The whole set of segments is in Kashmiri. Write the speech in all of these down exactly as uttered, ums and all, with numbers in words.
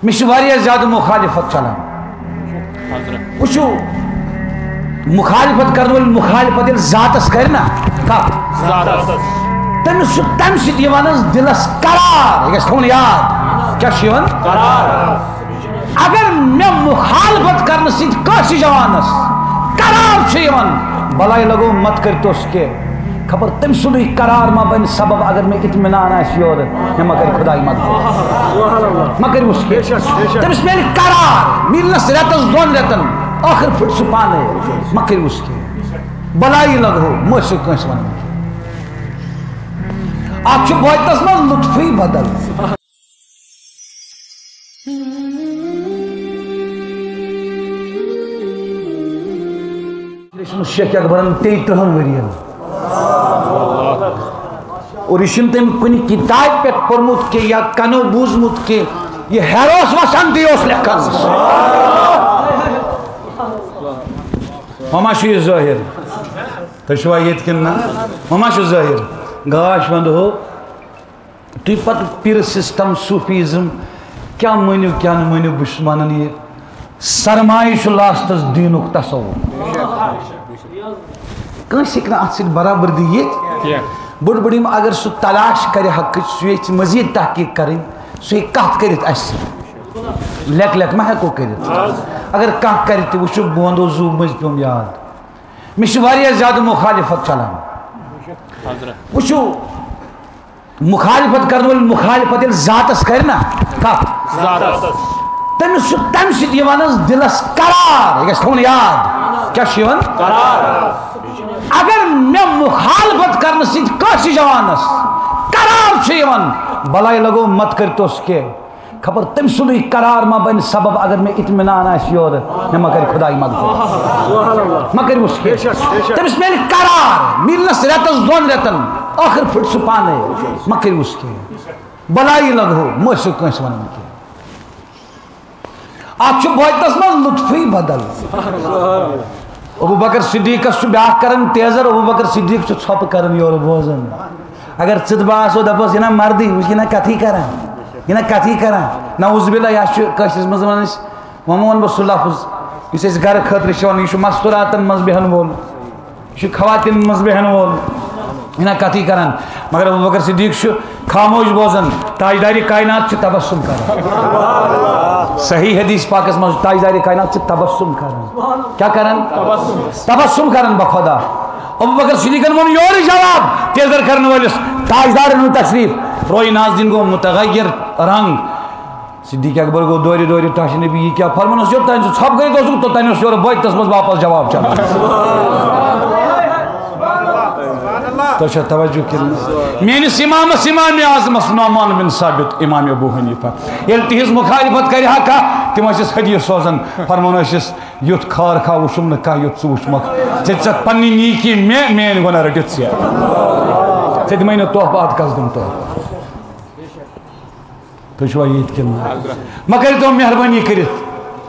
مےٚ چھِ واریاہ زیادٕ مخالفت چلان۔ وٕچھِو، مخالفت کرن وٲلۍ مخالفت ییٚلہِ ذاتس کرِ نا، کتھ؟ تٔمِس چھُ تمہِ سۭتۍ یِوان حظ دِلس قرار۔ یہِ گژھِ تھاوُن یاد۔ کیٛاہ چھُ یِوان؟ اگر مےٚ مخالفت کرنہٕ سۭتۍ کٲنٛسہِ جوانس قرار چھُ یِوان، بلاے لگو، مت کٔرۍتوس کینٛہہ۔ خبر تٔمۍ سُنٛدُے قرار ما بنہِ سبب، اگر مےٚ اطمینان آسہِ یورٕ، مےٚ ما کرِ خداے مدد۔ ما کٔرِو سُہ کینٛہہ۔ تٔمِس میلہِ قرار، میلنس رٮ۪تس دۄن رٮ۪تن، ٲخر پھٕٹ سُہ پانے۔ ما کٔرِو سُہ کینٛہہ۔ بلاے لگو، مہ ٲسِو کٲنٛسہِ ونان کینٛہہ۔ اتھ چھُ بوتلس منٛز لطفٕے بدل۔ یہِ چھُنہٕ شیخ اکبرن تیٚیہِ ترٕٛہن ؤرین۔ اور یہِ چھُنہٕ تٔمۍ کُنہِ کِتابہِ پٮ۪ٹھ پوٚرمُت کینٛہہ یا کنو بوٗزمُت کینٛہہ۔ یہِ ہیروس وسان تہِ اوس لیکھان۔ وۄنۍ ما چھُ یہِ ظٲہِر؟ تُہۍ چھِوا ییٚتہِ کِنہٕ نہ؟ وۄنۍ ما چھُ ظٲہِر؟ گاش وندٕ ہو۔ تُہۍ پتہٕ پیٖرٕ سسٹم، صوفیزم، کیٛاہ مٲنِو، کیٛاہ نہٕ مٲنِو، بہٕ چھُس مانان یہِ سرمایہِ چھُ لاسٹس دیٖنُک تصوُر۔ کٲنٛسہِ ہیٚکہِ نہٕ اتھ سۭتۍ برابردی یِتھ۔ کینٛہہ۔ بٔڑ بٔڑ یِم اگر سُہ تلاش کرِ حقٕچ، سُہ ییٚژھِ مزید تحقیق کرٕنۍ، سُہ ہیٚکہِ کتھ کٔرِتھ اسہِ سۭتۍ۔ لیکھ لیکھ ما ہیٚکو کٔرِتھ؟ اگر کانٛہہ کرِ تہِ، وٕچھِو، بہٕ ونہو زُو مٔنٛزۍ پیوٚم یاد۔ مےٚ چھِ واریاہ زیادٕ مخالفت چلان۔ وٕچھِو، مخالفت کرن وٲلۍ مخالفت ییٚلہِ ذاتس کرِ نا، کتھ؟ تٔمِس چھُ تمہِ سۭتۍ یِوان حظ دِلس قرار۔ یہِ گژھِ تھاوُن یاد۔ کیٛاہ چھُ یِوان؟ اگر مےٚ مخالفت کرنہٕ سۭتۍ کٲنٛسہِ جوانس قرار چھُ یِوان، بلاے لگو، مت کٔرۍتوس کینٛہہ۔ خبر تٔمۍ سُنٛدُے قرار ما بنہِ سبب، اگر مےٚ اطمینان آسہِ یورٕ، مےٚ ما کرِ خداے مدد۔ ما کٔرِوُس کینٛہہ۔ تٔمِس میلہِ قرار، میلنس رٮ۪تس دۄن رٮ۪تن، ٲخر پھٕٹ سُہ پانے۔ ما کٔرِوُس کینٛہہ۔ بلاے لگو، مہ ٲسِو کٲنٛسہِ ونان کینٛہہ۔ اتھ چھُ بوتلس منٛز لطفٕے بدل۔ ابو بکر صدیقس چھُ بیٛاکھ کران تیزر، ابو بکر صدیق چھُ ژھۄپہٕ کران یورٕ بوزان۔ اگر ژٕ تہٕ بہٕ آسو، دپوس، یہِ نا مردٕے، وٕچھ، یہِ نا کتھٕے کران، یہِ نا کتھٕے کران۔ نعوذ باللہ، یہِ ہا چھُ کٲشرِس منٛز ونان أسۍ، وۄنۍ ما ونہٕ بہٕ سُہ لفظ یُس أسۍ گرٕ خٲطرٕ چھِ ونان، یہِ چھُ مستوراتن منٛز بیہن وول۔ یہِ چھُ خواتین منٛز بیہن وول، یہِ نا کتھٕے کران۔ مگر ابو بکر صدیق چھُ خاموش بوزان، تاجدار کائنات چھُ تبسم کران۔ صحیح حدیث پاکس منٛز تاجدار کائنات چھُ تبسم کران۔ کیٛاہ کران؟ تبسم کران بخدا۔ ابو بکر صدیقن ووٚن یورٕ جواب تیزر کرن وٲلِس، تاجدارن ہُنٛد تشریف۔ روی ناز دین گوٚو متغیر رنگ۔ صدیق اکبر گوٚو دورِ دورِ، تاج نبی، یہِ کیٛاہ فرموونَس؟ یوٚتام ژٕ ژھۄپہٕ کٔرِتھ اوسُکھ، توٚتام اوس یورٕ بٲتلَس منٛز واپس جواب چلان۔ تۄہہِ چھا توجہ کِنہٕ نہ؟ میٲنِس امامس، امام اعظمس نعمان بن ثابت، امام ابو حنیفہ، ییٚلہِ تِہنٛز مخالفت کرِ ہا کانٛہہ، تِم ٲسِس حدیث سوزان، فرماوان ٲسِس، یُتھ خار خواہ وُچھُم نہٕ کانٛہہ، یُتھ ژٕ وُچھمکھ۔ ژےٚ دِژتھ پننہِ نیکی مےٚ، میٲنۍ گۄناہ رٔٹِتھ ژےٚ۔ ژےٚ دِمے نہٕ تحفہٕ، اتھ کس دِم تحفہٕ؟ تُہۍ چھِوا ییٚتہِ کِنہٕ نہ؟ مہ کٔرۍتو مہربٲنی کٔرِتھ،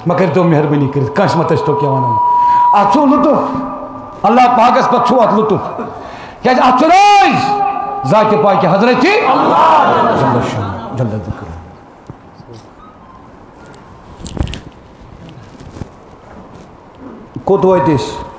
مہ کٔرۍتو مہربٲنی کٔرِتھ، کٲنٛسہِ مہ تٔسۍتو کینٛہہ وَنان۔ اَتھ چھُو لطف، اللہ پاکَس پَتہٕ چھُو اَتھ لطف، کیٛازِ اَتھ چھُ رٲضۍ ذاتِ پاکہِ حضرتِ اللہ۔ جل شان، جل ذکر۔ کوٚت وٲتۍ أسۍ؟